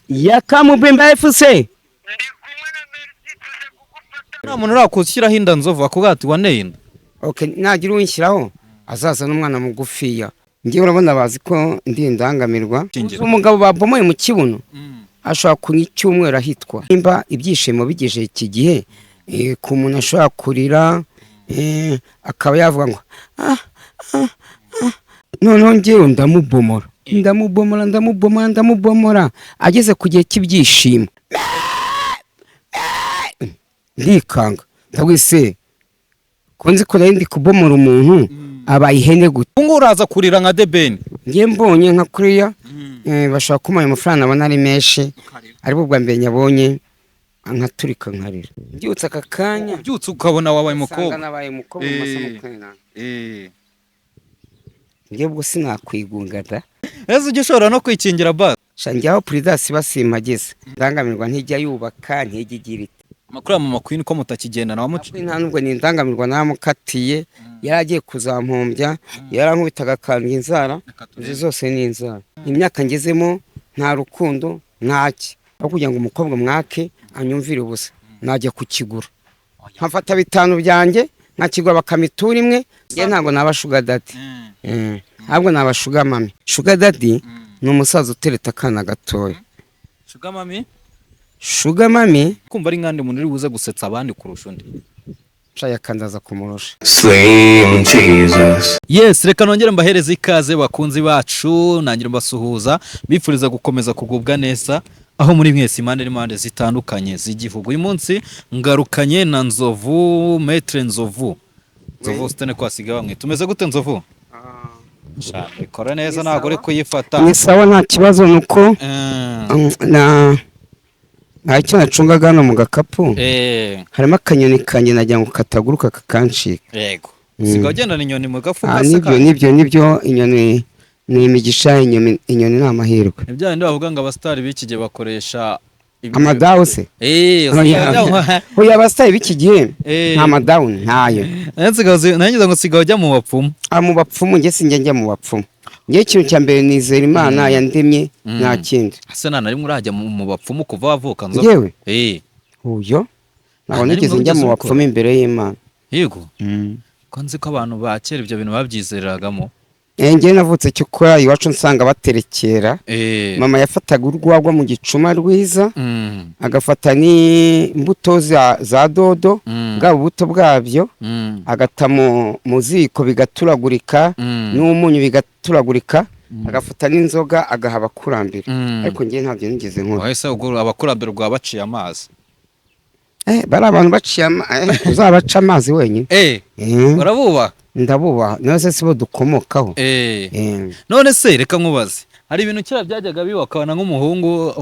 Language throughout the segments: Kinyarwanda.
Ya Kamubimba FC. Ndi kumwe na Merci, tuze kugufata. Nta muntu urakushyiraho inda, Nzovu, akubwira ati waneye inda? Okay, nagira uwinshyiraho azaza n'umwana mugufiya. Ngewe urabona bazi ko ndi indangamirwa. Shingira. Umugabo babomoye mu kibuno ashobora kunywa icyumweru ahitwa. Nimba ibyishimo bigejeje iki gihe, ku muntu ashobora kurira, akaba yavuga ngo "Ah, ah, ah." Noneho ngewe ndamubomora, ndamubomora, ndamubomora, ndamubomora, ageze ku gihe cy'ibyishimo ndikanga, ndabwise ko nzi ko nari ndi kubomora umuntu abaye ihene gute? Ubu ngubu uraza kurira nka The Ben? Ngiye mbonye nka kuriya, bashobora kumuha amafaranga, nabona ari menshi, aribwo bwa mbere nyabonye, nkaturika nkarira mbyutse aka kanya. Ubyutse ukabona wabaye usanga umukobwa. Nabaye umukobwa mu masaha 24. Ngewe ubwo sinakwigunga da. Ese ujya ushobora no kwikingira basi? Sha, njyaho Prudence basimpageze, indangamirwa ntijya yubaka, ntijya igira ite. Amakuru ya Mama Queen ko mutakigendana, wamuca? Nta nubwo ni indangamirwa namukatiye, yari agiye kuzampombya, yarankubitaga akandwa inzara. Izi zose ni inzara. Imyaka ngezemo nta rukundo ntaki, aho kugira ngo umukobwa mwake anyumvire ubusa, najya kukigura nkafata 5 byanjye nkakigura bakamitura imwe. Njye ntabwo naba sugar daddy, ahubwo naba sugar mummy. Sugar daddy ni umusaza utereta akana gatoya. Sugar mummy? Sugar mummy. Kumva ari nkandi muntu uri buze gusetsa abandi kurusha undi. Nshaya kumurusha. Slim Jesus. Yes, reka nongere mbahereze ikaze bakunzi bacu, nangira mbasuhuza, bifuriza gukomeza kugubwa neza aho muri mwese impande n'impande zitandukanye z'igihugu. Uyu munsi ngarukanye na Nzovu, Maître Nzovu. Nzovu sitene kwasiga bamwe. Tumeze gute, Nzovu? Sha, ikora neza, ntabwo uri kuyifata. Ni sawa, nta kibazo, ni uko na nta icyo nacungaga hano mu gakapu. Harimo akanyoni kanjye, nagira ngo kataguruka kakancika. Yego. Usigaye ugendana inyoni mu gafuka? Ah, Se nibyo. Kandi? Nibyo, inyoni ni imigisha, inyoni ni amahirwe. Ni bya bindi bavuga ngo abasitari b'iki gihe bakoresha Amadawu se? Eh. Oya, oya, abasitari b'iki gihe nta madawu, ntayo. Nanjye ngo sigaye ujya mu bapfumu. Ah, mu bapfumu, njye sinjya njya mu bapfumu. Njye ikintu cya mbere nizera Imana yandemye, nta kindi. Ese nta na rimwe urajya mu bapfumu kuva wavuka, Nzovu? Yewe? Uyo ntabwo Nta na nigeze rimwe njya mu wigeze ubikora? bapfumu imbere y'Imana. Yego. Ko nzi ko abantu ba kera ibyo bintu babyizereragamo. Njye navutse cyokora iwacu nsanga baterekera. Mama yafataga urwagwa mu gicuma rwiza, agafata n'imbuto za dodo, bwa buto bwabyo, agata mu ziko bigaturagurika, n'umunyu bigaturagurika, agafata n'inzoga agaha abakurambere. Ariko njye ntabyo nigeze nkora. Wahise ubwo abakurambere bwa baciye amazi. Bari abantu baciye uzabaca amazi wenyine. Urabubaha? Ndabubaha, niyo se sibo dukomokaho. None se reka nkubaze, hari ibintu kera byajyaga biba, ukabona nk'umuhungu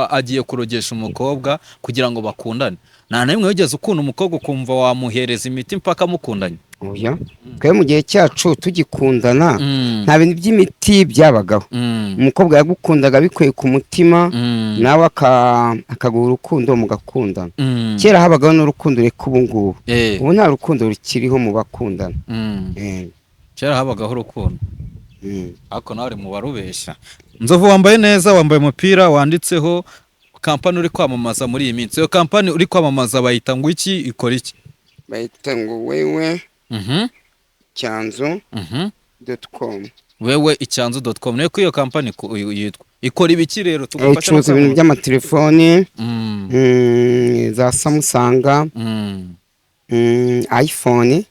agiye kurogesha umukobwa kugira ngo bakundane. Nta na rimwe wigeze ukunda umukobwa ukumva wamuhereza imiti mpaka mukundanye? Oya, twebwe mu gihe cyacu tugikundana nta bintu by'imiti byabagaho. Umukobwa yagukundaga bikuye ku mutima, nawe akaguha urukundo mugakundana. Kera habagaho n'urukundo, reka ubu ngubu. Ubu nta rukundo rukiriho mu bakundana. Kera habagaho urukundo. Ariko nawe uri mu barubeshya. Nzovu, wambaye neza, wambaye umupira wanditseho kampani uri kwamamaza muri iyi minsi. Iyo kampani uri kwamamaza bayita ngo iki? Ikora iki? Bahita ngo Wewe Cyanzu .com. Wewe icyanzu.com, niyo ko iyo kampani yitwa. Ikora ibiki rero, tugufasha no Icuruza ibintu kwamamaza? by'amatelefoni, za Samsung, iPhone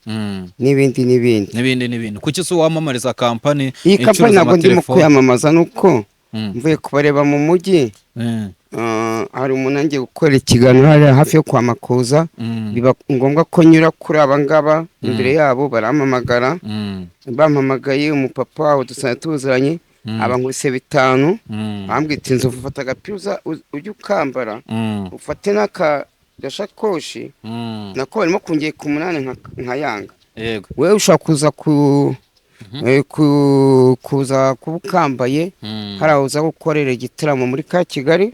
n'ibindi n'ibindi. N'ibindi n'ibindi. Kuki se wamamariza kampani Iyi kampani icuruza ntabwo ndimo amatelefoni? kuyamamaza, nuko mvuye kubareba mu mujyi. Hari umuntu angiye gukora ikiganiro hariya hafi yo kwa Makuza, biba ngombwa ko nyura kuri aba ngaba. Imbere yabo barampamagara. Bampamagaye, umupapa wabo dusanzwe tuziranye, aba nkubise 5, ambwira ati: "Nzovu, ufata agapira ujye ukambara, ufate n'aka gashakoshi." Nako barimo kongeye ku munani nkayanga. Wewe ushobora kuza ku kuza kuba ukambaye, hari aho uza gukorera igitaramo muri ka Kigali,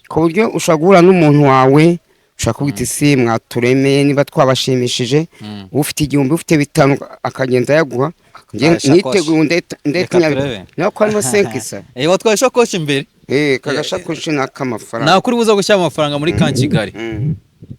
ku buryo ushobora guhura n'umuntu wawe, ushobora kubwita isi mwaturemeye niba twabashimishije, ufite 1000, ufite 5, akagenda yaguha. Njye Atwaye ishakoshi. niteguye ndahita Reka turebe. naho ko harimo senkisa. Watwaye ishakoshi imbere. Kagashakoshi ni ak'amafaranga. Nta kuri buza gushyira amafaranga muri ka Kigali.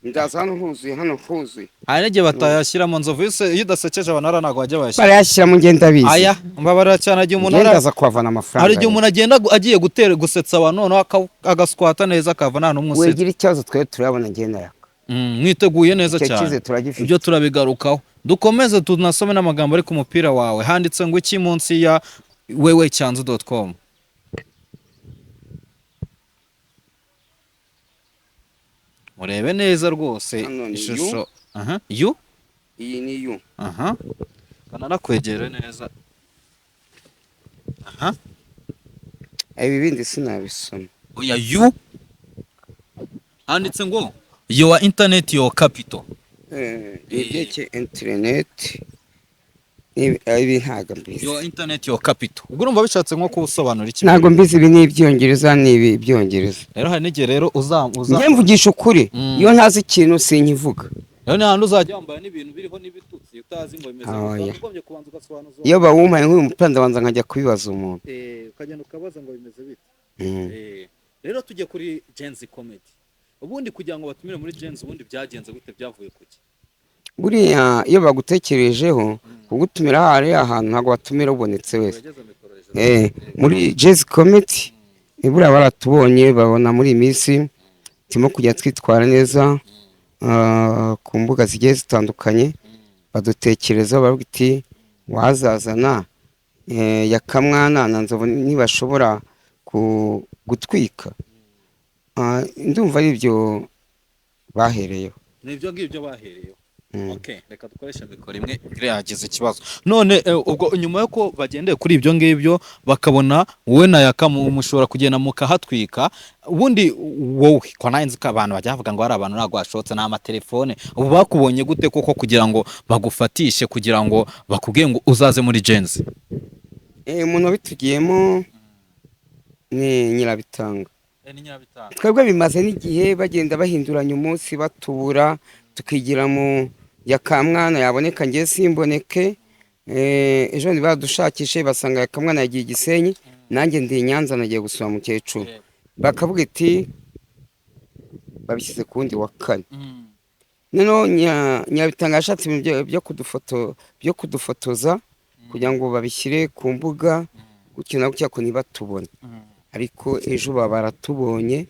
Ndaza hano huzuye, hano huzuye. Hari n'igihe batayashyiramo, Nzovu. Iyo udasekeje abantu hariya ntabwo bajya bayashyira. Barayashyiramo, ngenda bizi. Aya, mbabarira cyane, igihe umuntu Ngenda aza kuhavana amafaranga. Hari igihe umuntu agenda agiye gutera gusetsa abantu, noneho agaswata neza, akava nta n'umwe usetsa. Wegira ikibazo, twe turabona, ngenda yaka. Mwiteguye neza Icyo cyane. cyizere turagifite. Ibyo turabigarukaho, dukomeze tunasome n'amagambo ari ku mupira wawe. Handitse ngo iki munsi ya wewe cyanzu.com? Murebe neza rwose. Hano ni Ishusho aha yu. Iyi ni yu. Aha kananakwegere neza, aha. Ibi bindi sinabisoma. Oya, yu handitse ngo "Your internet, your capital". Ibyerekeye interineti ibi ntabwo mbizi. "Your internet, your capital", ubwo urumva bishatse nko kuwusobanura iki? Ntabwo mbizi, ibi ni ibyongereza, ni ibi ibyongereza. Rero hari n'igihe rero uza uza Njye mvugisha ukuri, iyo ntazi ikintu sinkivuga. Rero ni ahantu uzajya wambaye n'ibintu biriho n'ibitutsi utazi ngo bimeze Ah, gute. oya. Ugombye kubanza ugasobanuza. Iyo bawumpaye nk'uyu mupira, ndabanza nkajya kubibaza umuntu. Ukagenda ukabaza ngo bimeze bite. Rero tujye kuri Gen-Z Comedy. Ubundi kugira ngo batumire muri Gen-Z, ubundi byagenze gute, byavuye kuki? Buriya iyo bagutekerejeho kugutumira hariya ahantu, ntabwo batumira ubonetse wese. Urageza mikoro hejuru. Muri Gen-Z Comedy buriya baratubonye, babona muri iyi minsi turimo kujya twitwara neza ku mbuga zigiye zitandukanye, badutekereza, baravuga iti wazazana Yakamwana na Nzovu ntibashobora gutwika. Ndumva ari ibyo bahereyeho. Ni ibyo ngibyo bahereyeho. Okay, reka dukoreshe mikoro imwe, iriya yagize ikibazo. None ubwo nyuma yuko bagendeye kuri ibyo ngibyo, bakabona wowe na Yaka mushobora kugenda mukahatwika, ubundi wowe ko nawe nzi ko abantu bajya bavuga ngo hari abantu ntabwo bashotse n'amatelefone, ubu bakubonye gute koko kugira ngo bagufatishe, kugira ngo bakubwiye ngo uzaze muri Gen-Z? Umuntu wabitugiyemo ni Nyirabitanga. Twebwe bimaze n'igihe bagenda bahinduranya umunsi, batubura, tukigira mu Yakamwana, yaboneka ngiye simboneke. Ejo badushakishe basanga Yakamwana yagiye i Gisenyi, nanjye ndi i Nyanza nagiye gusura mukecuru, bakavuga iti babishyize ku wundi wa kane. Noneho Nyirabitanga yashatse ibintu byo kudufotoza kugira ngo babishyire ku mbuga gutyo na gutya ko ntibatubone, ariko ejo baba baratubonye.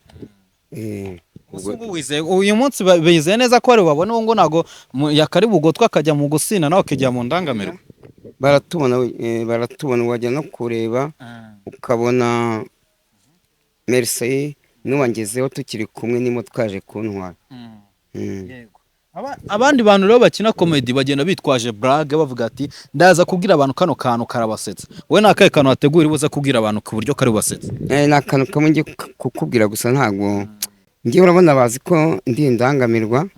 Ubu wizeye uyu munsi bizeye neza ko bari bubabone, ubu ngo ntabwo Yakari bugotwa akajya mu gusina, nawe akijya mu ndangamirwa? Baratubona, baratubona, wajya no kureba ukabona Merci n'uwangezeho tukiri kumwe nimo twaje kuntwara. Abandi bantu rero bakina comedy bagenda bitwaje blague, bavuga ati ndaza kubwira abantu kano kantu karabasetsa. Wowe ni akahe kantu wategura buze kubwira abantu ku buryo kari bubasetsa? Ni akantu kamwe ngiye kukubwira gusa, ntabwo ngiye, urabona bazi ko ndi indangamirwa.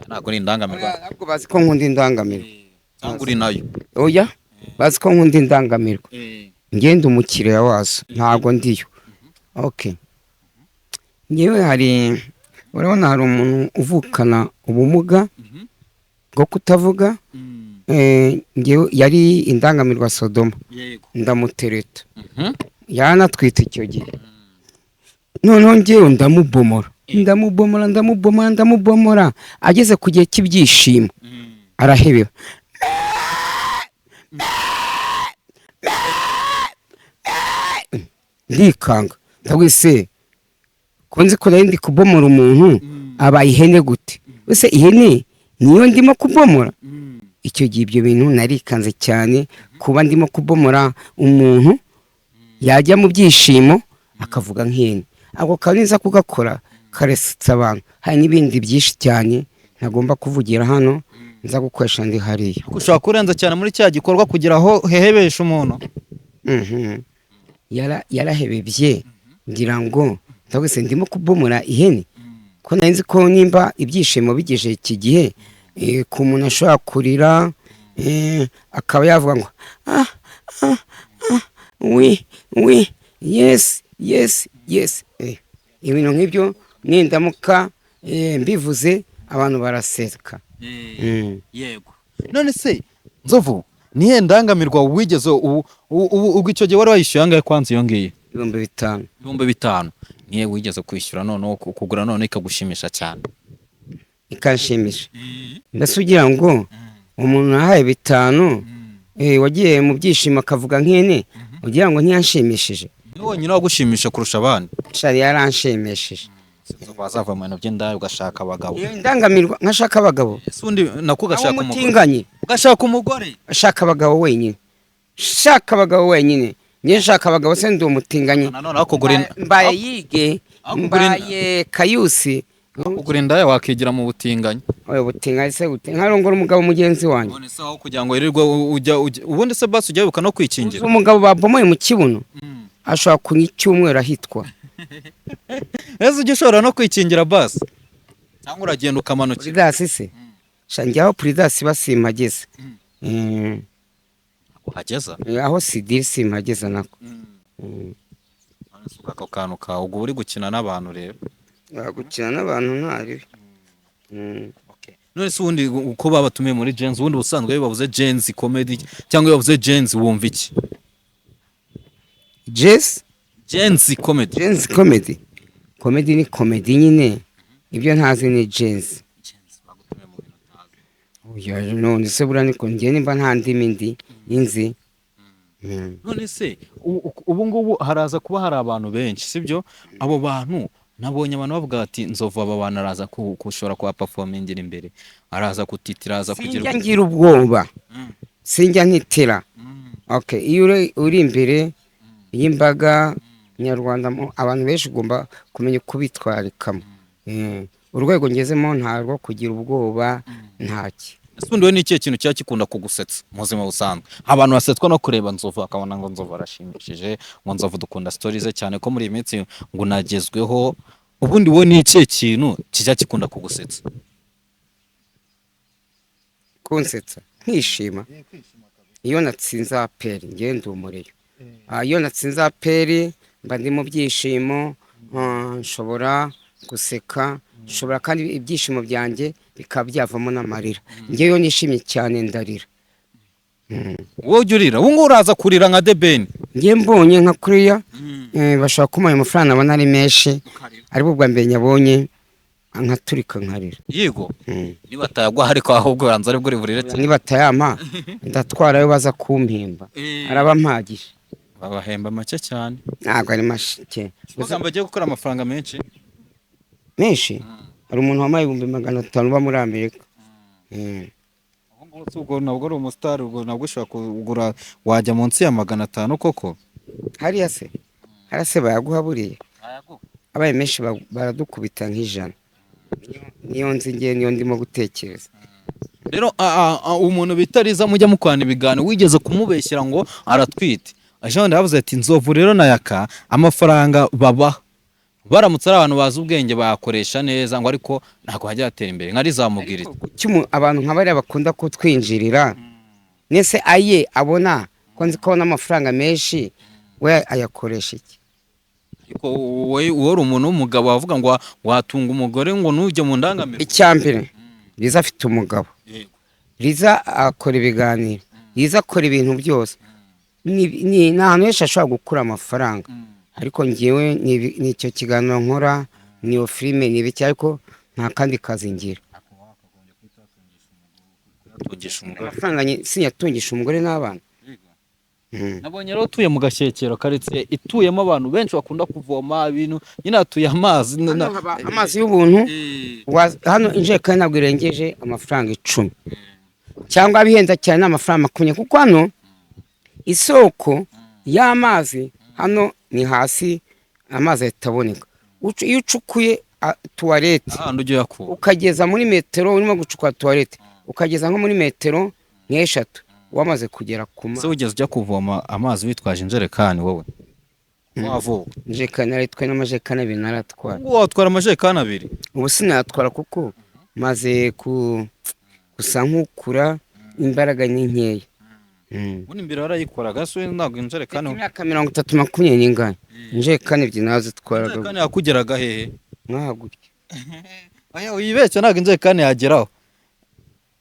Ntabwo uri indangamirwa. Ntabwo bazi ko nkunda indangamirwa. Cyangwa uri nayo? Oya, bazi ko nkunda indangamirwa, ngenda umukiriya wazo, ntabwo ndiyo. Okay, ngewe hari, urabona hari umuntu uvukana ubumuga bwo kutavuga. Ngewe yari indangamirwa Sodoma, ndamutereta, yaranatwite icyo gihe. Noneho ngewe ndamubomora, ndamubomora, ndamubomora, ndamubomora, ageze ku gihe cy'ibyishimo arahebeba. Ndikanga, ndabwise ko nzi ko nari ndi kubomora umuntu, abaye ihene gute? Ese ihene niyo ndimo kubomora? Icyo gihe ibyo bintu narikanze cyane, kuba ndimo kubomora umuntu yajya mu byishimo akavuga nk'ihene. Ako kantu nza kugakora karesetsa abantu. Hari n'ibindi byinshi cyane ntagomba kuvugira hano, nza gukoresha ndi hariya. Ushobora kurenza cyane muri cya gikorwa kugira aho hehebesha umuntu. Yarahebebye, ngira ngo ndabwise ndimo kubomora ihene, ko nari nzi ko nimba ibyishimo bigeje iki gihe, ku muntu ashobora kurira, akaba yavuga ngo ah, ah, ah, oui oui, yes yes yes. Ibintu nk'ibyo nindamuka mbivuze abantu baraseka. Yego. None se Nzovu, nihe ndangamirwa wigeze ubwo icyo gihe wari wayishyuye angahe kwanza iyo ngiyo? 5,000. 5,000. Niyo wigeze kwishyura noneho kugura none ikagushimisha cyane? Ikanshimisha mbese ugira ngo umuntu nahaye 5 wagiye mu byishimo akavuga nk'ene, ugira ngo ntiyanshimishije? Ni wonyine wagushimisha kurusha abandi? Shari yaranshimishije. Wazava mu bintu by'indaya ugashaka abagabo. Iyo indangamirwa nkashaka abagabo. Ese undi nako ugashaka Aho umugore? umutinganyi. Ugashaka umugore. Shaka abagabo wenyine, shaka abagabo wenyine. Njye nshaka abagabo se ndi umutinganyi? Nanone aho kugura Mbaye yige aho kugura mbaye kayusi. Kugura indaya wakigira mu butinganyi. Oya, ubutinganyi se gute nkarongora umugabo mugenzi wanjye? None se aho kugira ngo wirirwe ujya ubundi se basi ujya wibuka no kwikingira? Uzi umugabo babomoye mu kibuno ashobora kunywa icyumweru ahitwa. Ese ujya ushobora no kwikingira basi cyangwa uragenda ukamanukira? Puridasi se sha, njye aho puridasi basimpageze. Uhageza? Aho sidiri simpageza nako. None se ubwo ako kantu kawe ubwo uri gukina n'abantu rero? Gukina n'abantu ntaribi. None se ubundi uko babatumiye muri Gen-Z, ubundi ubusanzwe iyo bavuze Gen-Z Comedy cyangwa iyo bavuze Gen-Z wumva iki? Jess. Gen-Z Comedy. Gen-Z Comedy, comedy ni comedy nyine, ibyo ntazi ni Gen-Z. Oya, none se buriya niko njye nimba nta ndimi ndi inzi. None se ubu ngubu haraza kuba hari abantu benshi, sibyo? Abo bantu nabonye abantu bavuga bati Nzovu aba bantu araza kushobora kuba performingira imbere, araza kutitira, araza kugira Sinjya ngira ubwoba, sinjya ntitira. Okay, iyo uri imbere y'imbaga nyarwanda abantu benshi ugomba kumenya uko ubitwarikamo. Urwego ngezemo ntarwo kugira ubwoba ntaki. Ese ubundi we ni ikihe kintu kiba gikunda kugusetsa mu buzima busanzwe? Abantu basetswa no kureba Nzovu, bakabona ngo Nzovu arashimishije, ngo Nzovu dukunda stories ze cyane, ko muri iyi minsi ngo unagezweho. Ubundi wowe ni ikihe kintu kijya gikunda kugusetsa? Kunsetsa nkishima iyo natsinze APR. Njye ndi umuriro. Iyo natsinze APR mba ndi mu byishimo, nshobora guseka, nshobora kandi ibyishimo byanjye bikaba byavamo n'amarira. Njye iyo nishimye cyane ndarira. Wowe ujya urira? Ubu ngubu uraza kurira nka The Ben? Njye mbonye nka kuriya bashobora kumuha amafaranga nabona ari menshi, aribwo bwa mbere nyabonye, nkaturika nkarira. Yego. Niba atayagwa ariko ahubwo ubanza aribwo uri burire cyane. Niba atayampa ndatwara ayo baza kumpemba, araba mpagije. Babahemba make cyane. Ntabwo ari make. Gusa bagiye gukora amafaranga menshi. Menshi, hari umuntu wampaye 500,000 uba muri Amerika. Ubu ngubu si ubwo nabwo uri umusitari, ubwo nabwo ushobora kugura wajya munsi ya 500 koko? Hariya se bayaguha buriya abaye menshi baradukubita nk'ijana, niyo nzi ngewe, niyo ndimo gutekereza. Rero umuntu bita Liza mujya mukorana ibiganiro, wigeze kumubeshyira ngo aratwite. Ejo bundi yavuze ati Nzovu rero na Yaka amafaranga babaha baramutse ari abantu bazi ubwenge bayakoresha neza, ngo ariko ntabwo hajya hatera imbere nka Liza. Wamubwira iki? Kuki abantu nka bariya bakunda kutwinjirira? Nese aye abona ko nzi ko abona amafaranga menshi, we ayakoresha iki? Ariko wowe uri umuntu w'umugabo wavuga ngo watunga umugore ngo ntujye mu ndangamiro. Icya mbere, Liza afite umugabo. Liza akora ibiganiro, Liza akora ibintu byose. Ni ahantu henshi ashobora gukura amafaranga, ariko ngewe ni icyo kiganiro nkora, ni iyo filime, ni ibiki, ariko nta kandi kazi ngira. Kuyatungisha umugore. Amafaranga sinyatungisha umugore n'abana. Nabonye rero utuye mu Gashyekero, karitsiye ituyemo abantu benshi bakunda kuvoma ibintu nyine, hatuye amazi Hano haba amazi y'ubuntu. Hano injerekani ntabwo irengeje amafaranga 10, cyangwa abihenda cyane ni amafaranga 20, kuko hano isoko y'amazi hano ni hasi, amazi ahita aboneka. Iyo ucukuye tuwarete Ahandi ujya uyakura. ukageza muri metero, urimo gucukura tuwarete ukageza nko muri metero nk'eshatu, wamaze kugera ku Ese mazi. wigeze ujya kuvoma amazi witwaje injerekani wowe wavuka? Injerekani naritwaye, n'amajerekani abiri naratwara. Ubu watwara amajerekani abiri? Ubu sinatwara kuko maze gusa nk'ukura, imbaraga ni nkeya. Ubundi imbere warayikoraga se? Ntabwo injerekani Imyaka 30, 20 n'ingana, injerekani ebyiri nazitwaraga. Injerekani yakugeraga hehe? Nkaha gutya. Oya, wibeshya, ntabwo injerekani yageraho.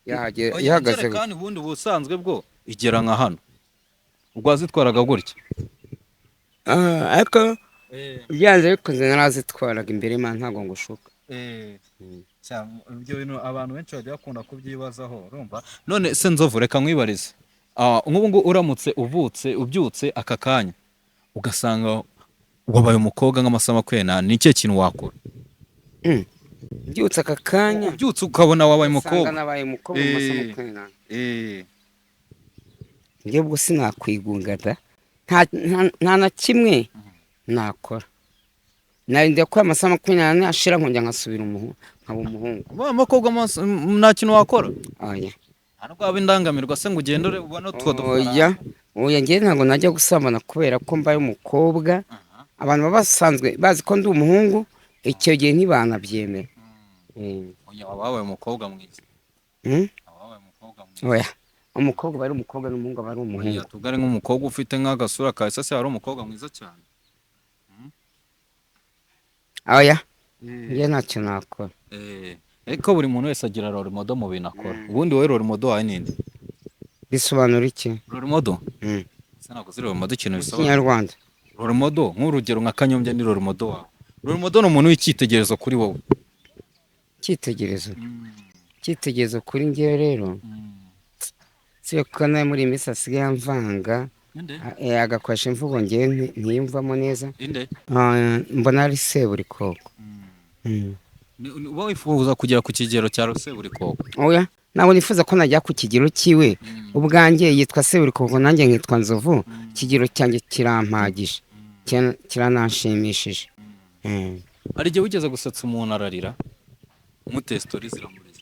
Yahagera. Oya, Ihagaze gutya. Injerekani ubundi busanzwe bwo igera nka hano, ubwo wazitwaraga gutya? Ah, ariko byanze bikunze narazitwaraga imbere y'Imana, ntabwo ngushuka. Ibyo bintu abantu benshi bajya bakunda kubyibazaho, urumva? None se Nzovu, reka nkwibarize. Nk'ubu ngubu uramutse uvutse, ubyutse aka kanya ugasanga wabaye umukobwa nk'amasaha 24, ni ikihe kintu wakora? Mbyutse aka kanya, Ubyutse ukabona wabaye usanga umukobwa. nabaye umukobwa mu masaha 24, njye ubwo sinakwigunga da. Nta na kimwe nakora, narinda ko amasaha 24 ashira nkongera nkasubira umuhungu, nkaba umuhungu. Wabaye umukobwa nta kintu wakora? Oya. Nta nubwo waba indangamirwa se ngo ugende ubone utwo Oya. dufaranga? Oya, njye ntabwo najya gusambana kubera ko mbaye umukobwa. Abantu baba basanzwe bazi ko ndi umuhungu, icyo gihe ntibanabyemera. Oya, waba wabaye umukobwa mwiza. Waba wabaye umukobwa mwiza. Oya, umukobwa aba ari umukobwa n'umuhungu aba ari umuhungu. Oya, tugare nk'umukobwa ufite nk'agasura kawe se, hari umukobwa mwiza cyane. Oya, njye ntacyo nakora. Ariko buri muntu wese agira role model mu bintu akora. Ubundi wowe role model wawe ninde? Bisobanura iki? Role model? Se ntabwo uzi role model ikintu Mu bisobanura? Kinyarwanda. Role model, nk'urugero nka Kanyombya ni role model wawe. Role model ni umuntu w'icyitegererezo kuri wowe. Icyitegererezo kuri njyewe rero, si kuko nawe muri iyi minsi asigaye amvanga, Inde? Agakoresha imvugo ngewe ntiyumvamo neza. Inde? Ah, mbona ari Seburikoko. Uba wifuza kugera ku kigero cya Seburikoko? Oya, ntabwo nifuza ko najya ku kigero cyiwe. Ubwanjye yitwa Seburikoko, nanjye nkitwa Nzovu. Ikigero cyanjye kirampagije, kirananshimishije. Hari igihe wigeze gusetsa umuntu ararira, umuteye story ziramuriza?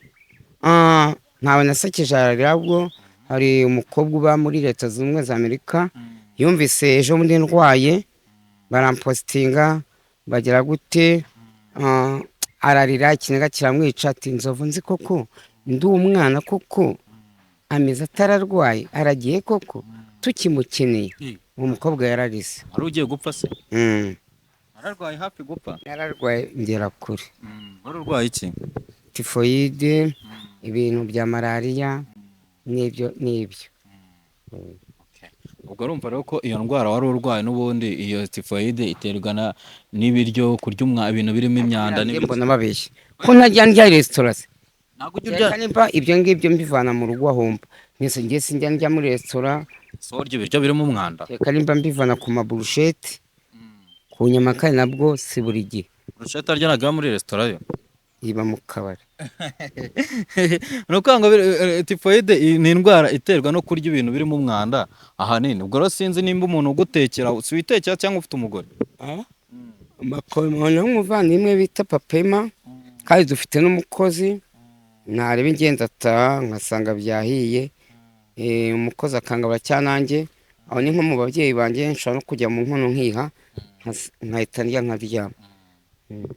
Ah, ntawe nasekeje ararira. Ahubwo hari umukobwa uba muri Leta Zunze Ubumwe za Amerika, yumvise ejo bundi ndwaye, barampositinga bagira gute, ararira, ikiniga kiramwica, ati: "Nzovu nzi koko ndi umwana, koko ameze atararwaye, aragiye koko tukimukeneye." Uwo mukobwa yararize. Wari ugiye gupfa se? Mm. Ararwaye hafi gupfa? Yararwaye ngera kure. Wari urwaye iki? Tifoyide, ibintu bya malariya n'ibyo n'ibyo. Ubwo urumva rero ko iyo ndwara wari urwaye n'ubundi, iyo tifoyide, iterwa n'ibiryo, kurya ibintu birimo imyanda Njye n'ibiki. Mbona babeshya ko ntajya ndya resitora se. Ntabwo ujya urya? Reka nimba ibyo ngibyo mbivana mu rugo, ahomba mwese, njye sinjya ndya muri resitora. So urya ibiryo birimo umwanda? Reka nimba mbivana ku maburusheti, ku nyama, kandi nabwo si buri gihe. Burusheti arya ntabwo iba muri resitora yo. Iba mu kabari. Ni ukuvuga ngo tifoyide ni indwara iterwa no kurya ibintu birimo umwanda ahanini. Ubwo rero sinzi nimba umuntu ugutekera, si witekera cyangwa ufite umugore? Bakabona nk'umuvandimwe bita Papema, kandi dufite n'umukozi. Nareba ingendo ataha nkasanga byahiye, umukozi akangabura cyananjye. Aho ni nko mu babyeyi banjye, nshobora no kujya mu nkono nkiha, nkahita ndya nkaryama.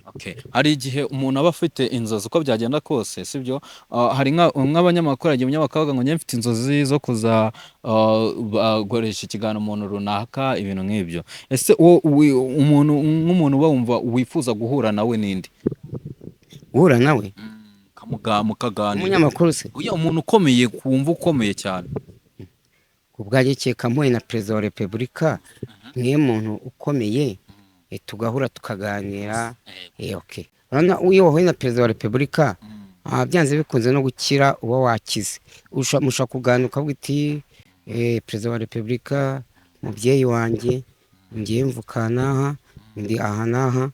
Okay. Hari igihe umuntu aba afite inzozi uko byagenda kose, sibyo? Hari nk'abanyamakuru, hagiye umunyamakuru avuga ngo njye mfite inzozi zo kuza gukoresha ikiganiro umuntu runaka, ibintu nk'ibyo. Ese umuntu nk'umuntu uba wumva wifuza guhura nawe ninde? Guhura nawe? Mukaganira. Umunyamakuru se? Oya, umuntu ukomeye, wumva ukomeye cyane. Ubwanjye keka mpuye na Perezida wa Repubulika, niwe muntu ukomeye, tugahura tukaganira. Okay. Urabona iyo wahuye na Perezida wa Repubulika, byanze bikunze no gukira uba wakize. Mushobora kuganira ukavuga uti: "Perezida wa Repubulika, mubyeyi wanjye, ngiye mvuka n'aha, ndi aha n'aha,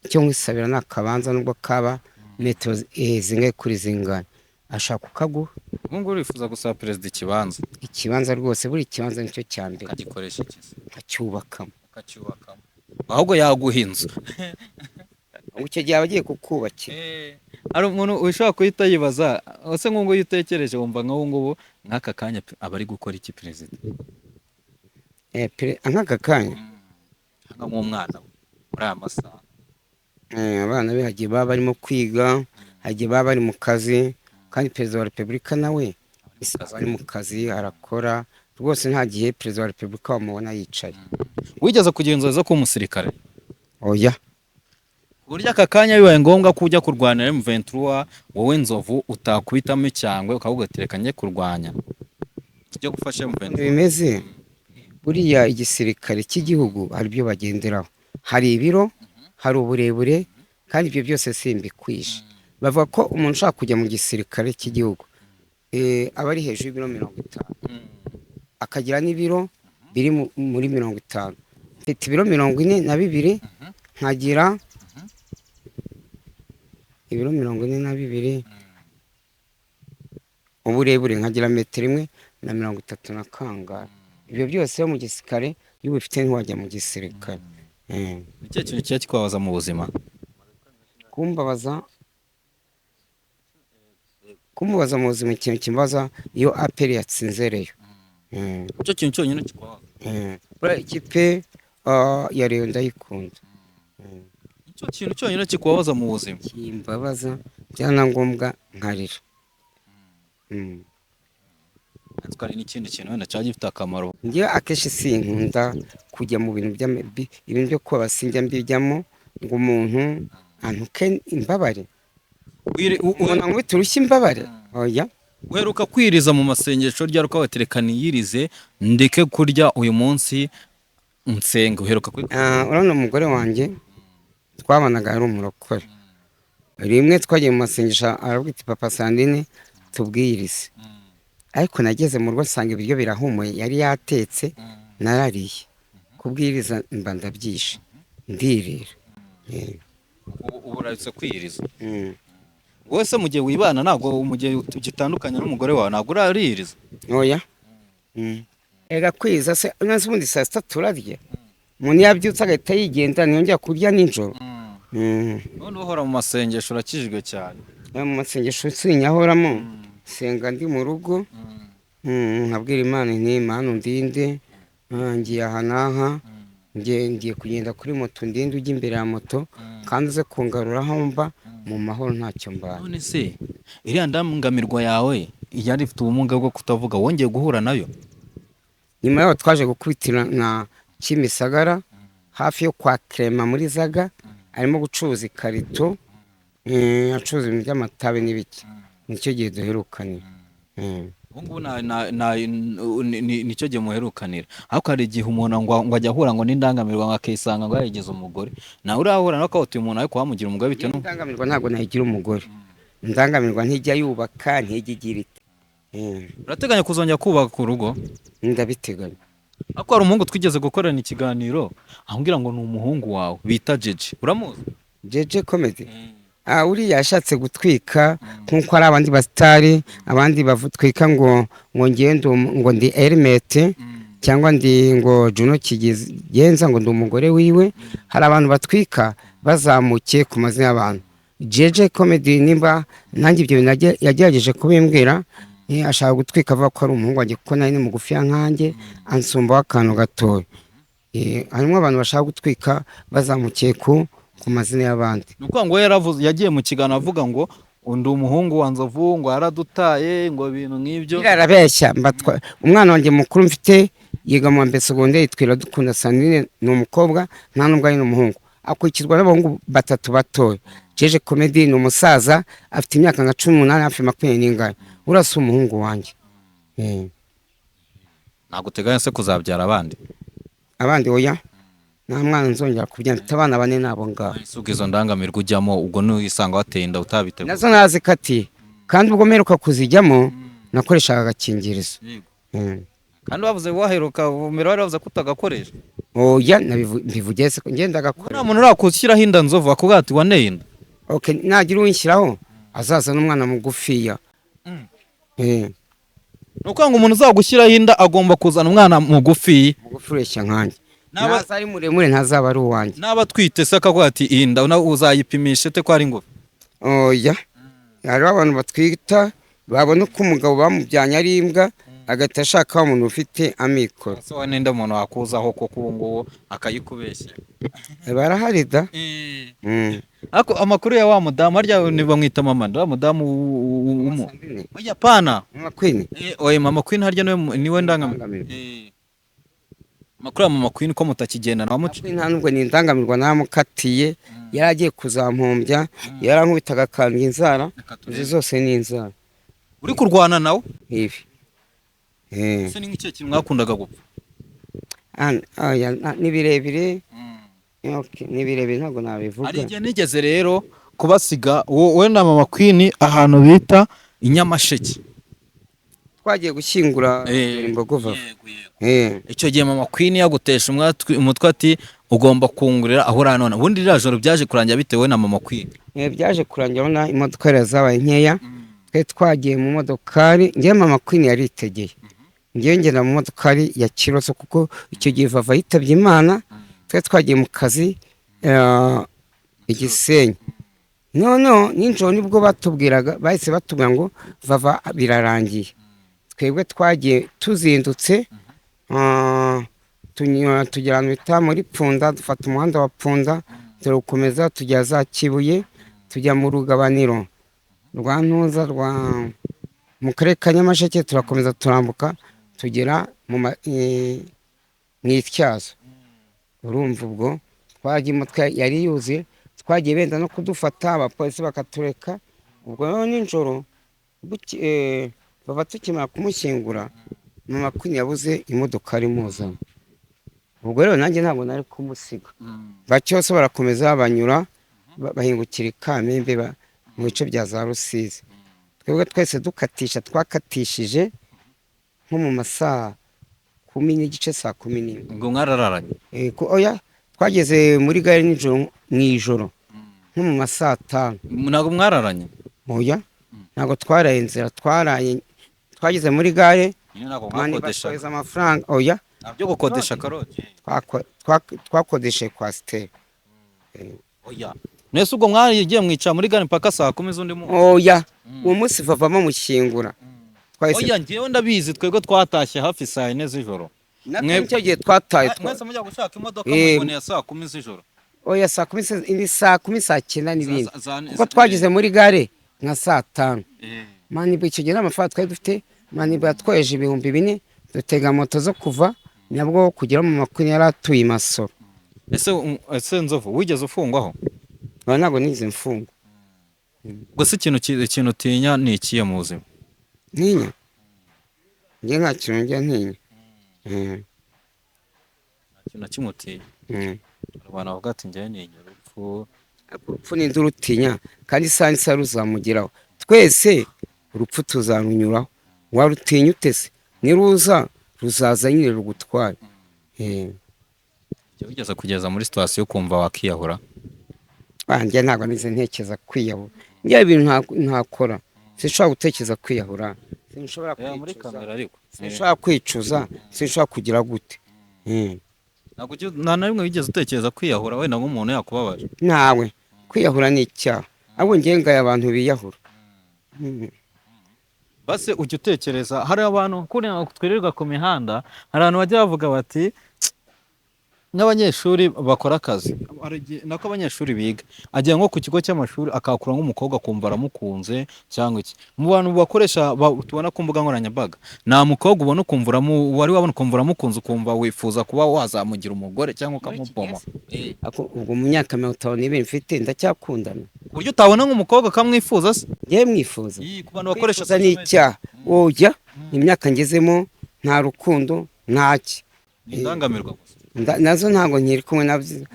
icyo nkwisabira ni akabanza nubwo kaba metero zingahe kuri zingana." Ashaka kukaguha. Ubu ngubu urifuza gusaba perezida ikibanza? Ikibanza rwose, buri kibanza nicyo cya mbere. Ukagikoresha iki se? Nkacyubakamo. Ukacyubakamo, ahubwo yaguha inzu. Ubwo icyo gihe aba agiye kukubakira. Hari umuntu ushobora guhita yibaza ese nk'ubu iyo utekereje wumva nk'ubu ngubu nk'aka kanya aba ari gukora iki perezida? Nk'aka kanya? Cyangwa nk'umwana we muri aya masaha. Abana be hagiye baba barimo kwiga, hagiye baba bari mu kazi, kandi Perezida wa Repubulika nawe aba ari mu kazi, arakora rwose. Nta gihe Perezida wa Repubulika wamubona yicaye. Wigeze kugira inzozi zo kuba umusirikare? Oya. Ku buryo aka kanya bibaye ngombwa ko ujya kurwanira M23, wowe Nzovu utakubitamo icyangwe ukavuga ati: "Reka njye kurwanya, tujye gufasha M23"? Bimeze Buriya igisirikare cy'igihugu hari ibyo bagenderaho, hari ibiro, hari uburebure, kandi ibyo byose simbikwishe. Bavuga ko umuntu ushaka kujya mu gisirikare cy'igihugu aba ari hejuru y'ibiro 50, akagira n'ibiro biri muri 50. Mfite ibiro 42, nkagira ibiro 42, uburebure nkagira metero imwe na 30 na kangahe. Ibyo byose yo mu gisirikare, iyo ubifite ntiwajya mu gisirikare. Ni ikihe kintu kiba kikubabaza mu buzima? Kumbabaza mu buzima, ikintu kimbabaza iyo APR yatsinze Rayon. Icyo kintu cyonyine kikubabaza? Buriya ikipe ya Rayon ndayikunda. Icyo kintu cyonyine kikubabaza mu buzima? Kimbabaza byaba ngombwa nkarira. Ariko hari n'ikindi kintu wenda cyaba gifite akamaro. Njyewe akenshi sinkunda kujya mu bintu ibintu byo kuba sinjya mbijyamo ngo umuntu antuke imbabare. Umuntu ankubita urushyi imbabare, oya. Uheruka kwiriza mu masengesho ryari, ukavuga reka niyirize ndeke kurya uyu munsi nsenga? Uheruka kuri Urabona umugore wanjye twabanaga ari umurokore. Rimwe twagiye mu masengesho, aravuga ati: "Papa Sandine, tubwirize." Ariko nageze mu rugo nsanga ibiryo birahumuye yari yatetse, narariye. Kubwiriza mba ndabyishe, ndirira. Ubu uraretse kwiyiriza? Wowe se mu gihe wibana, ntabwo mu gihe tugitandukanye n'umugore wawe, ntabwo urariyiriza? Oya. Ega kwiza se umunsi ubundi saa sita turarya. Umuntu yabyutse agahita yigenda, ntiyongera kurya nijoro. None uhora mu masengesho, urakijijwe cyane. Mu masengesho sinyahoramo, senga ndi mu rugo, nkabwira Imana nti: "Mana undinde, ngiye aha n'aha, ngiye kugenda kuri moto, ndinde ujya imbere ya moto kandi uze kungarura aho mba mu mahoro, ntacyo mbaye." None se iriya ndangamirwa yawe yari ifite ubumuga bwo kutavuga, wongeye guhura nayo? Nyuma yaho twaje gukubitira na Kimisagara hafi yo kwa Clement muri Zaga, arimo gucuruza ikarito, acuruza ibintu by'amatabi n'ibiki. Nicyo gihe duherukanye. Ubu ngubu nicyo gihe muherukanira. Ariko hari igihe umuntu ngo ajya ahura ngo n'indangamirwa, ngo akisanga ngo yayigize umugore. Nawe urahura nawe ukaba utuye umuntu, ariko wamugira umugore bitewe n'uko Indangamirwa ntabwo nayigira umugore. Indangamirwa ntijya yubaka, ntijya igira ite. Urateganya kuzongera kubaka urugo? Ndabiteganya. Ariko hari umuhungu twigeze gukorana ikiganiro, ambwira ngo ni umuhungu wawe bita Jeje, uramuzi? Jeje Comedy? Uriya yashatse gutwika nk'uko ari abandi basitari, abandi batwika ngo ngende ngo ndi Erimete cyangwa ndi ngo Juno Kigenza, ngo ndi umugore wiwe. Hari abantu batwika bazamukiye ku mazina y'abantu. Jeje Comedy, nimba nanjye ibyo bintu yagerageje kubimbwira, ashaka gutwika avuga ko ari umuhungu wanjye, kuko nari ni mugufiya nkanjye, ansumbaho akantu gatoya. Harimo abantu bashaka gutwika bazamukiye ku mazina y'abandi. Ni ukuvuga ngo yaravuze, yagiye mu kiganiro avuga ngo undi umuhungu wa Nzovu ngo yaradutaye, ngo ibintu nk'ibyo. Arabeshya. Umwana wanjye mukuru mfite yiga mu wa mbere segonderi, yitwa Iradukunda Sandrine, ni umukobwa, nta nubwo ari n'umuhungu. Akurikirwa n'abahungu batatu batoya. Jeje Comedy ni umusaza, afite imyaka nka 18, hafi 20 n'ingahe. Uriya si umuhungu wanjye. Ntabwo uteganya se kuzabyara abandi? Abandi oya, nta mwana nzongera kubyara. Mfite abana bane n'abo ngabo. Ese ubwo izo ndangamirwa ujyamo, ubwo nuyisanga wateye inda utabiteguye? Nazo nazikatiye, kandi ubwo mperuka kuzijyamo nakoreshaga agakingirizo. Kandi bavuze waheruka mbere wari wavuze ko utagakoresha. Oya, mbivugiye se ko ngenda Nta gakora? muntu urakushyiraho inda, Nzovu, akubwira ati waneye inda? Okay, nagira uwinshyiraho azaza n'umwana mugufiya. Ni ukuvuga ngo umuntu uzagushyiraho inda agomba kuzana umwana mugufi? Mugufi ureshya nkanjye. Naza ari muremure ntazaba ari uwanjye. Naba atwite se akavuga ati iyi nda nawe uzayipimisha ute ko ari ngufi? Oya, hariho abantu batwita babona uko umugabo bamujyanye ari imbwa, agahita ashaka wa muntu ufite amikoro. Ese wowe ninde muntu wakuzaho koko ubu ngubu akayikubeshya? Barahari da. Ariko amakuru ya wa mudamu harya ni bamwita mama wa mudamu oya pana. Mama Queen. Oya, mama Queen harya niwe ndangamirwa? Ndangamirwa. Amakuru ya mama Queen ko mutakigendana, wamuca? Queen nta nubwo ni indangamirwa, namukatiye. Yari agiye kuzampombya, yarankubitaga akandya inzara. Izi zose ni inzara. Uri kurwana nawe? Ibi. Ese ni nk'ikihe kintu mwakundaga gupfa? Oya, ni birebire. Okay, ni birebire, ntabwo nabivuga. Hari igihe nigeze rero kubasiga wowe na Mama Queen ahantu bita i Nyamasheke. Twagiye gushyingura Imbogo Vava. Yego, yego. Icyo gihe Mama Queen yagutesha umutwe ati ugomba kungurira aho uri none. Ubundi ririya joro byaje kurangira bitewe na Mama Queen? Byaje kurangira urabona imodoka yari zabaye nkeya. Twari twagiye mu modokari, ngewe Mama Queen yaritegeye, ngewe ngenda mu modokari ya Kiroso, kuko icyo gihe Vava yitabye Imana, twari twagiye mu kazi i Gisenyi. Noneho nijoro nibwo batubwiraga, bahise batubwira ngo Vava birarangiye. Twebwe twagiye tuzindutse, tunyura tugera ahantu bita muri Pfunda, dufata umuhanda wa Pfunda turawukomeza, tujya za Kibuye, tujya mu rugabaniro rwa Ntuza rwa mu karere ka Nyamasheke, turakomeza turambuka tugera mu Ityazo. Urumva ubwo twagiye imodoka yari yuzuye, twagiye benda no kudufata abapolisi bakatureka. Ubwo rero nijoro baba tukimara kumushyingura, Mama Queen yabuze imodoka imuzana. Ubwo rero nanjye ntabwo nari kumusiga. Bacyose barakomeza banyura bahingukira i Kamembe, mu bice bya za Rusizi. Twebwe twese dukatisha, twakatishije nko mu masaa 10:30, saa 11. Ngo mwarararanye? Oya, twageze muri gare nijoro, mu ijoro nko mu masaa 5. Ntabwo mwararanye? Oya, ntabwo twaraye inzira, twaraye twageze muri gare. Nyine ntabwo mani mwakodeshaga? Batwohereza amafaranga, oya. Byo gukodesha akaroti? Twakodesheje coaster. Oya, mwese ubwo mwarigiye mwicara muri gare mpaka saa 10 z'undi munsi? Oya, uwo munsi Vava bamushyingura twahise Oya, njyewe ndabizi, twebwe twatashye hafi saa 4 z'ijoro. Natwe nicyo gihe twataye. Mwese mujya gushaka imodoka muboneye saa 10 z'ijoro? Oya, saa 10 ni saa 10, saa 9 n'ibindi, kuko twageze muri gare nka saa 5. Manibu icyo gihe n'amafaranga twari dufite, manibu yatwoheje 4000, dutega moto zo kuva nabwo kugera mu makuru yari atuye i Masoro. Ese Nzovu, wigeze ufungwaho? Oya, ntabwo nigeze mfungwa. Gusa ikintu utinya ni ikihe mu buzima? Ntinya? Njye nta kintu njya ntinya. Nta kintu na kimwe utinya? Abantu bavuga ati njyewe ntinya urupfu. Urupfu ni urutinya, kandi isaha n'isaha ruzamugeraho. Twese urupfu tuzarunyuraho, warutinya ute se? Niruza ruzaza nyine rugutware. Jya wigeze kugeza muri situation yo kumva wakiyahura? Njye ntabwo nize ntekereza kwiyahura. Njye ibintu ntakora, sinshobora gutekereza kwiyahura, sinshobora Muri kwicuza. Kamera ariko. Sinshobora kwicuza, sinshobora kugira gute. Ntabwo nta na rimwe wigeze utekereza kwiyahura, wenda nk'umuntu yakubabaje? Ntawe, kwiyahura ni icyaha, ahubwo njye ngaya abantu biyahura. Base ujya utekereza, hari abantu kuri twirirwa ku mihanda, hari abantu bajya bavuga bati nk'abanyeshuri bakora akazi, hari nako abanyeshuri biga, ajya nko ku kigo cy'amashuri akahakura nk'umukobwa akumva aramukunze cyangwa iki. Mu bantu bakoresha tubona ku mbuga nkoranyambaga, nta mukobwa ubona ukumva wari wabona ukumva uramukunze, ukumva wifuza kuba wazamugira umugore cyangwa ukamuboma? Ubwo mu myaka 52 mfite ndacyakundana? Ku buryo utabona nk'umukobwa akamwifuza se? Njyewe mwifuza? Iyi, ku bantu bakoresha Kwifuza ni social media. icyaha. Oya, imyaka ngezemo nta rukundo, ntaki. Ni indangamirwa gusa. Nazo ntabwo nkiri kumwe nabyo.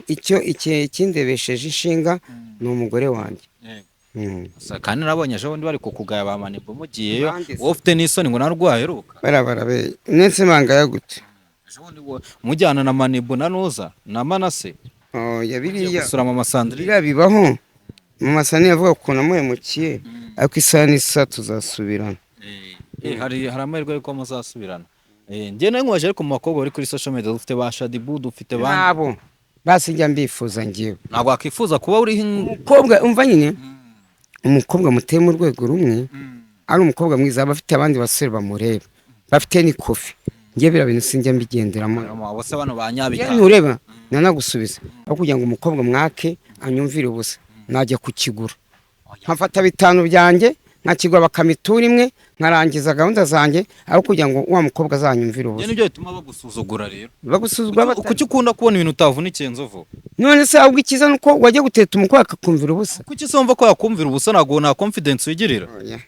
Icyo ikindebesheje inshinga ni umugore wanjye. Gusa kandi nabonye ejo bundi bari kukugaya ba Manibu mugiyeyo. Bande se? Wowe ufite n'isoni ngo narwaye uheruka. Barabarabe ndetse bangaya gute? Ejo bundi mujyana na Manibu na Nuza na Manase. Oya, Ugiye biriya gusura Mama Sandrine. Biriya bibaho mu masani, yavuga ukuntu amuhemukiye, ariko isaha n'isaha tuzasubirana. Hari amahirwe yuko muzasubirana. Njye nawe nkubaje, ariko mu bakobwa bari kuri social media dufite ba Shadibu, dufite ba Nabo basi njya mbifuza ngewe. Ntabwo wakwifuza kuba uri Umukobwa, umva nyine, umukobwa muteye mu rwego rumwe, ari umukobwa mwiza, aba afite abandi basore bamureba bafite n'ikofi. Njye biriya bintu sinjya mbigenderamo. Abo se bano ba Njye Nyabitanga? ntureba nanagusubiza, aho kugira ngo umukobwa mwake anyumvire ubusa, najya kukigura nkafata 5 byanjye nkakigura bakamitura imwe, nkarangiza gahunda zanjye, aho kugira ngo wa mukobwa azanyumvire Njye ubusa. Nibyo bituma bagusuzugura rero. Bagusuzugura Kuki ukunda kubona ibintu utavunikiye, Nzovu? None se ahubwo icyiza ni uko wajya guteta umukobwa akakumvira ubusa? Kuki se wumva ko yakumvira ubusa? Ntabwo nta confidence wigirira? Oya.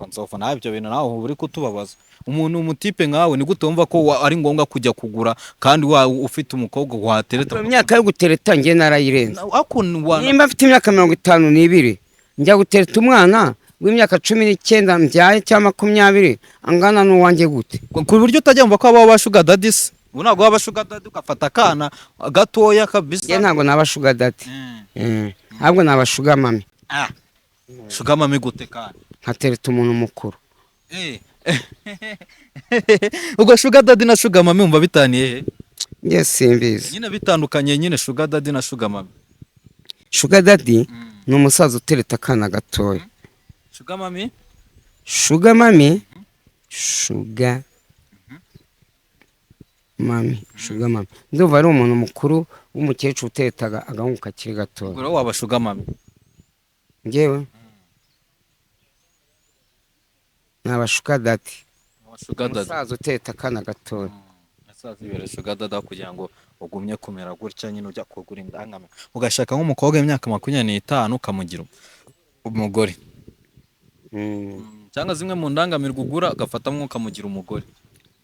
Nzovu, nawe ibyo bintu nawe uba uri kutubabaza. Umuntu umutipe nkawe, ni gute wumva ko ari ngombwa kujya kugura kandi wa ufite umukobwa watereta? Imyaka yo gutereta njye narayirenze. Ariko Nimba mfite imyaka 52, njya gutereta umwana w'imyaka 19 mbyaye cyangwa 20 angana n'uwanjye gute? Ku buryo utajya wumva ko habaho ba sugar daddy se? Ubu ntabwo waba sugar daddy ugafata akana gatoya kabisa? Njye ntabwo naba sugar daddy. Ahubwo naba sugar mummy. Ah. Sugar mummy gute kandi? Nkatereta umuntu mukuru. Ubwo sugar daddy na sugar mummy wumva bitaniye he? Njye simbizi. Nyine bitandukanye nyine, sugar daddy na sugar mummy. Sugar daddy ni umusaza utereta akana gatoya. Sugar mummy? Sugar mummy, sugar mummy, sugar mummy ndumva ari umuntu mukuru w'umukecuru utereta agahungu kakiri gatoya. Ubwo rero waba sugar mummy? Njyewe naba sugar daddy. Sugar daddy. Umusaza utereta akana gatoya. Umusaza ibere sugar daddy kugira ngo ugumye kumera gutya nyine, ujya kugura indangame, ugashaka nk'umukobwa w'imyaka 25 ukamugira umugore. Cyangwa zimwe mu ndangamirwa ugura ugafatamo ukamugira umugore.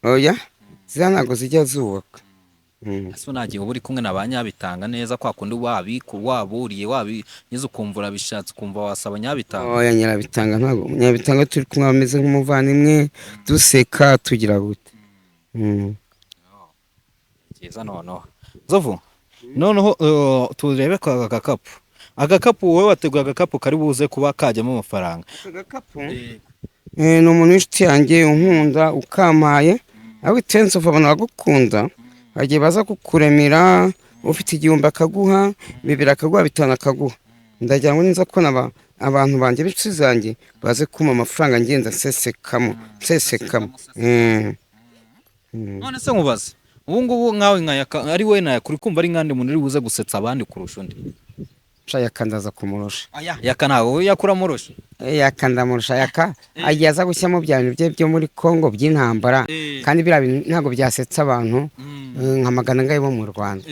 Oya, ziriya ntabwo zijya zubaka. Ese nta gihe uba uri kumwe na ba Nyabitanga neza, kwa kundi wabiku waburiye wabinyuze, ukumva urabishatse, ukumva wasaba Nyabitanga? Oya, Nyirabitanga ntabwo, Nyirabitanga turi kumwe ameze nk'umuvandimwe, duseka, tugira gute. Byiza. Noneho Nzovu, noneho turebe kwa aka gakapu. Agakapu wowe wateguye, agakapu kari buze kuba kajyamo amafaranga. Agakapu, ni umuntu w'inshuti yanjye unkunda ukampaye. Ariko itensi abantu bagukunda bagiye baza kukuremera, ufite 1000 akaguha 2000, akaguha 5 akaguha. Ndagira ngo niza kubona abantu banjye b'inshuti zanjye baze kumpa amafaranga, ngenda nsesekamo nsesekamo. None se nkubaze, ubu ngubu nkawe nka Yaka, ari we na Yaka, uri kumva ari nkandi muntu uri buze gusetsa abandi kurusha undi? Sha, Yaka ndaza kumurusha. Aya Yaka ntabwo Yaka uramurusha. Yaka ndamurusha. Yaka agiye aza gushyiramo bya bintu bye byo muri Congo by'intambara, kandi biriya bintu ntabwo byasetsa abantu nka magana angahe bo mu Rwanda.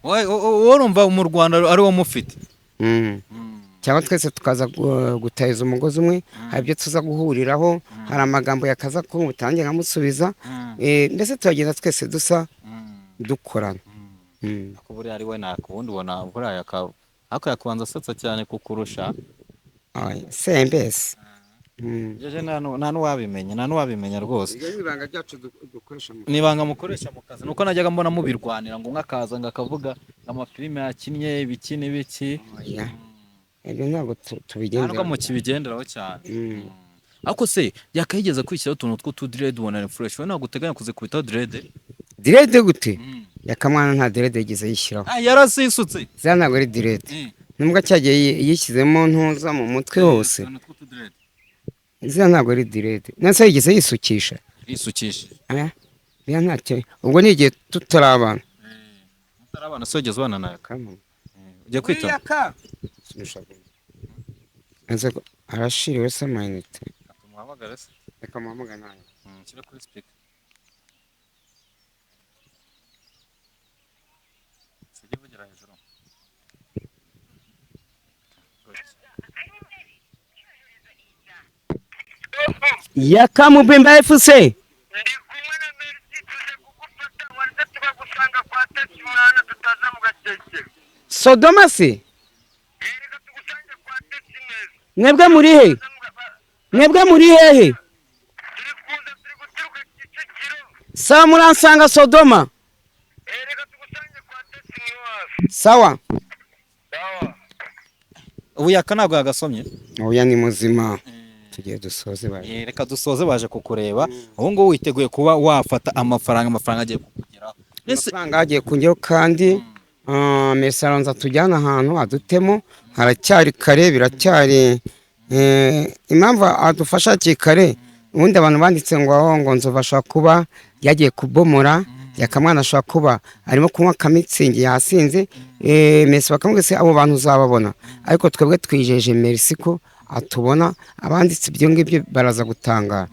Wowe urumva mu Rwanda ari wo mufite? Cyangwa twese tukaza gutahiza umugozi umwe, hari ibyo tuza guhuriraho, hari amagambo yakaza kubutange nkamusubiza. Mbese turagenda twese dusa dukorana. Ariko buriya ari we naka, ubundi ubona buriya Yaka ariko yakubanza asetsa cyane kukurusha. Oya, sembese. Jeje nta n'uwabimenya rwose. Iryo ni ibanga ryacu dukoresha mu Ni ibanga mukoresha mu kazi? Nuko najyaga mbona mubirwanira, ngo umwe akaza ngo akavuga amafilime yakinnye, ibiki n'ibiki. Oya, ibyo ntabwo Nta tubigendera. Nubwo mukibigenderaho cyane. Ariko se yakayigeze kwishyiraho utuntu tw'utudread, ubona ni fresh. Wowe ntabwo uteganya kuzikubitaho dread? Dread gute? Yakamwana nta dread yigeze yishyiraho. Ah, yarasisutse. Ziriya ntabwo ari dread, nubwo cyagiye yishyizemo ntuza mu mutwe hose. Utuntu tw'utudread. Ziriya ntabwo ari dread. Nase yigeze yisukisha? Yisukisha. Aya, biriya ntacyo, ubwo ni igihe tutari abana. Mutari abana se wigeze ubana nawe? Ujya kwitaba. Arashiriwe se amayinite? Tumuhamagare se. Reka muhamagare nawe. Shyira kuri speaker. Sijya uvugira hejuru. Gutya. Yakamubimba FC. Ndi kumwe na Merci, tuje kugufata, wanze tukagusanga kwa Tesi mwana, tutaza mu gakeke. Sodoma se? Reka tugusange kwa Tesi neza. Mwebwe muri he? Mwebwe muri hehe? Turi kuza, turi guturuka Kicukiro. Sawa, muransanga Sodoma. Reka tugusange kwa Tesi niho hafi. Sawa. Sawa. Ubu Yaka ntabwo yagasomye. Oya, ni muzima, tugiye dusoze baje. Reka dusoze, baje kukureba. Ubu ngubu witeguye kuba wafata amafaranga? Amafaranga agiye kukugeraho. Ese Amafaranga agiye kongeraho kandi Messi aranza tujyana ahantu adutemo, haracyari kare, biracyari impamvu adufasha hakiri kare. Ubundi abantu banditse ngo aho ngo Nzovu ashobora kuba yagiye kubomora, Yakamwana ashobora kuba arimo kunywa akamitsingi yasinze. Messi bakamubwira se abo bantu uzababona, ariko twebwe twijeje Merci ko atubona. Abanditse ibyo ngibyo baraza gutangara.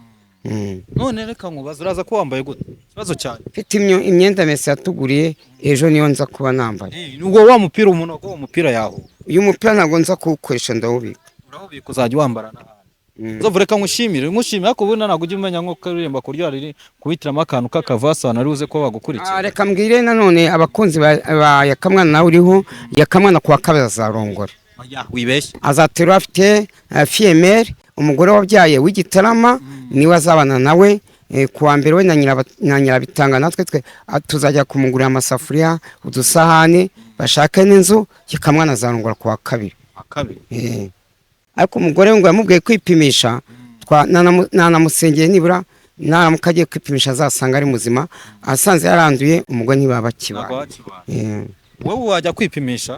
None reka nkubaze, uraza kuba wambaye gute? Ikibazo cyane. Mfite imyenda Messi yatuguriye ejo, niyo nza kuba nambaye. Ubwo wa mupira, umunogo, uwo mupira yaho? Uyu mupira ntabwo nza kuwukoresha, ndawubika. Urawubika, uzajya wambara n'ahandi. Nzovu, reka nkushimire, ariko ubundi ntabwo ujya umenya nko kuririmba ku buryo hari kubitiramo akantu k'akavasi ahantu ari buze kuba bagukurikira. Ah, reka mbwire nanone abakunzi ba Yakamwana, nawe uriho Yakamwana, kuwa kabiri azarongora. Oya, wibeshye. Azaterura afite fille-mère, umugore wabyaye w'Igitarama, niwe azabana nawe. Kuwa mbere we na Nyirabitanga, natwe twe tuzajya kumugurira amasafuriya, udusahane, bashake n'inzu. Yakamwana azarongora kuwa kabiri. Kabiri. Ariko umugore we ngo yamubwiye kwipimisha, nanamusengeye, nibura naramuka agiye kwipimisha azasanga ari muzima, asanze yaranduye umugore ntibaba Ntabwo bakibana. wakibana. Wowe wajya kwipimisha?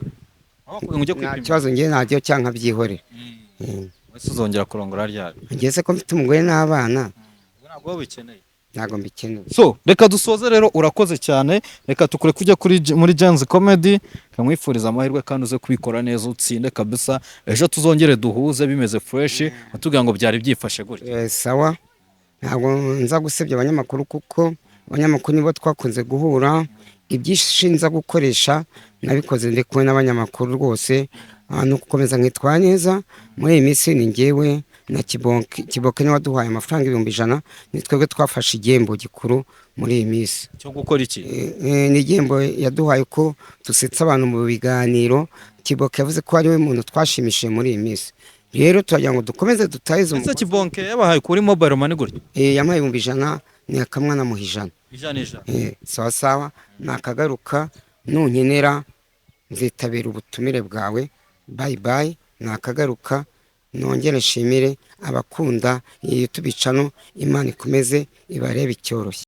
Aho kugira ngo ujye Nta kwipimisha. kibazo, ngewe najyayo cyangwa nkabyihorera. Wese uzongera kurongora ryari? Ngewe se ko mfite umugore n'abana? Ntabwo wowe ubikeneye. Ntabwo mbikeneye. So reka dusoze rero, urakoze cyane, reka tukure kujya muri Gen-Z Comedy, kamwifuriza amahirwe kandi uze kubikora neza utsinde kabisa, ejo tuzongere duhuze bimeze fresh, utubwira ngo byari byifashe gutya. Sawa, ntabwo nza gusebya abanyamakuru kuko abanyamakuru nibo twakunze guhura. Ibyinshi nza gukoresha nabikoze ndi kumwe n'abanyamakuru rwose. Ni ugukomeza nkitwara neza muri iyi minsi. Ni ngewe na Kibonke. Kibonke niwe waduhaye amafaranga 100,000, ni twebwe twafashe igihembo gikuru muri iyi minsi. Cyo gukora iki? Ni igihembo yaduhaye ko dusetsa abantu mu biganiro. Kibonke yavuze ko ari we muntu twashimishije muri iyi minsi, rero turagira ngo dukomeze dutahize Ese umugozi. Kibonke yabahaye kuri mobile money gutya? Yamuhaye 100,000, ni akamwana muha 100. 100 100. Sawa sawa, nakagaruka nunkenera nzitabira ubutumire bwawe. Bye bye, nakagaruka. Nongere nshimire abakunda iyi YouTube channel, Imana ikomeze ibarebe icyoroshye.